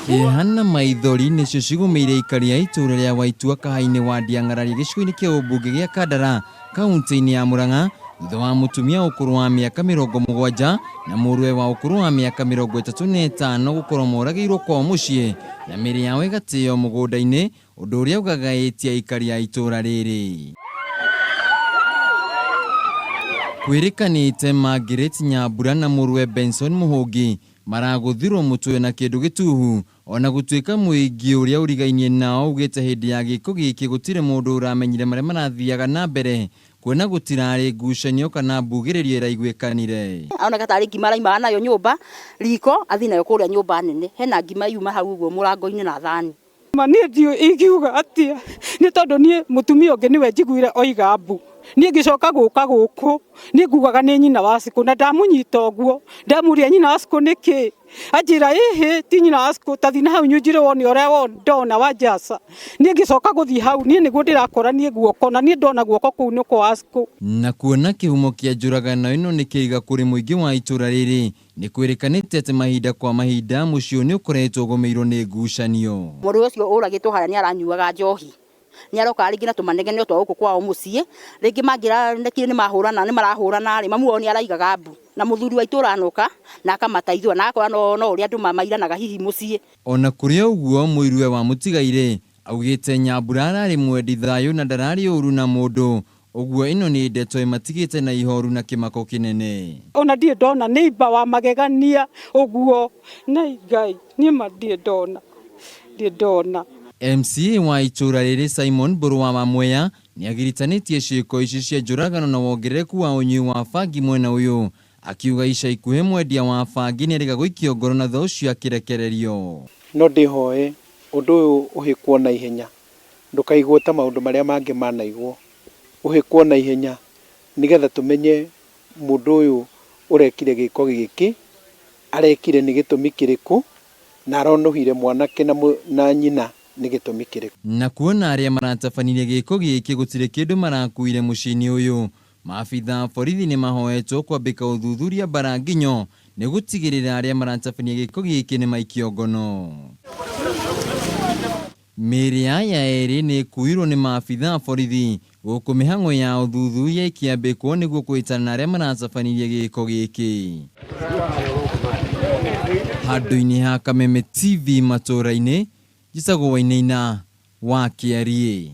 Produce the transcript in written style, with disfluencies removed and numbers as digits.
Kĩeha na maithori nĩcio cigũmĩire aikari a itũũra rĩa Waitua Kaha-inĩ wa Ndiang'arari gĩcigo-inĩ kĩa ũmbunge gĩa Kandara kauntĩ-inĩ ya Murang'a thutha wa mũtumia wa ũkũrũ wa mĩaka 70 na mũrũwe wa ũkũrũ wa mĩaka 35 gũkorwo moragĩirwo kwao mũciĩ na mĩĩrĩ yao ĩgatĩo mũgũnda-inĩ ũndũ ũrĩa ũgagaĩtie aikari a itũũra rĩrĩ. Kwĩrĩkanĩte Margaret Nyambura na mũrũwe Benson Mũhũngi maragũthirwo mũtwe na kĩndũ gĩtuhu ona gũtuĩka mũingĩ ũrĩa ũrigainie nao ugĩte hĩndĩ ya gĩko gĩkĩ gũtirĩ mũndũ ũramenyire marĩa marathiaga na mbere kuona gũtirarĩ ngucanio kana mbugĩrĩrio ĩraiguĩkanire. Aroneka tarĩ ngima araimaga nayo nyũmba riko athiĩ nayo kũrĩa nyũmba nene hena ngima yuma hau ũguo mũrango-inĩ na thani. Ma niĩ ndiũĩ ingiuga atĩa nĩ tondũ niĩ mũtumia ũngĩ nĩwe njiguire oiga mbu. Niĩ ngĩcoka gũka gũkũ niĩ ngugaga nĩ nyina wa Cikũ na ndamũnyita ũguo ndamũria nyina wa Cikũ nĩ kĩ anjĩra ĩhĩ ti nyina wa Cikũ ta thiĩ na hau Nyunjirĩ wone ũrĩa ndona wa Njasa. Niĩ ngĩcoka gũthiĩ hau niĩ nĩguo ndĩrakora niĩ guoko na niĩ ndona guoko kũu nĩ kwa Cikũ. Na kuona kĩhumo kĩa njũragano ĩno nĩ kĩiga kũrĩ mũingĩ wa itũra rĩrĩ, Nĩ kwĩrĩkanĩte atĩ mahinda kwa mahinda mũciĩ ũyũ nĩ ũkoretwo ũgũmĩirwo nĩ ngucanio. Mũrũ ũcio ũragĩtwo harĩa nĩ aranyuaga njohi, nĩ arokaga rĩngĩ na tũmanegene twa gũkũ kwao mũciĩ, rĩngĩ mangĩronekire nĩ mahũrana nĩ marahũrana rĩ, mamu wao nĩ araigaga mbu, na mũthuri wa itũra anoka na akamataithũra na agakora no ũrĩa andũ mairanaga hihi mũciĩ. Ona kũrĩ ũguo mũiruwe wa mũtigairĩ augĩte Nyambura ararĩ mwendi thayũ na ndararĩ ũru na mũndũ, Ũguo ĩno nĩ ndeto ĩmatigĩte na ihoru na kĩmako kĩnene. Ona ndirĩ ndona neighbor wa magegania ũguo nai Ngai niĩ ma ndirĩ ndona ndirĩ ndona. MCA wa itũũra rĩrĩ Simon Mbũrũ wa Wamweya nĩagiritanĩtie ciĩko ici cia njũragano na wongerereku wa ũnyui wa bangi mwena ũyũ, akiuga ica ikuhĩ mwendia wa bangi nĩerĩga gũikio ngoro na thutha ũcio akĩrekererio. No ndĩhoe ũndũ ũyũ ũhĩkwo na ihenya Ndũkaigwo ta maũndũ marĩa mangĩ manaigwo. Ũhĩkwo na ihenya nĩgetha tũmenye mũndũ ũyũ ũrekire gĩko gĩkĩ arekire nĩ gĩtũmi kĩrĩkũ na aronũhire mwanake na nyina nĩ gĩtũmi kĩrĩkũ. Na kuona arĩa maratabanirie gĩko gĩkĩ gũtirĩ kĩndũ marakuire mũciĩ-inĩ ũyũ, maabithaa a borithi nĩmahoetwo kwambĩka ũthuthuria mbaranginyo nĩ gũtigĩrĩra arĩa maratabania gĩko gĩkĩ nĩmaikio ngono. Mĩĩrĩ ya aya erĩ nĩ ĩkuirwo nĩ maabithaa a borithi gũkũ mĩhang'o ya ũthuthuria ĩkĩambĩkwo nĩguo kũhĩtana na arĩa maratabanirie gĩko gĩkĩ. Handũ-inĩ ha Kameme TV matũũra-inĩ, njĩtagwo Wainaina wa Kĩariĩ.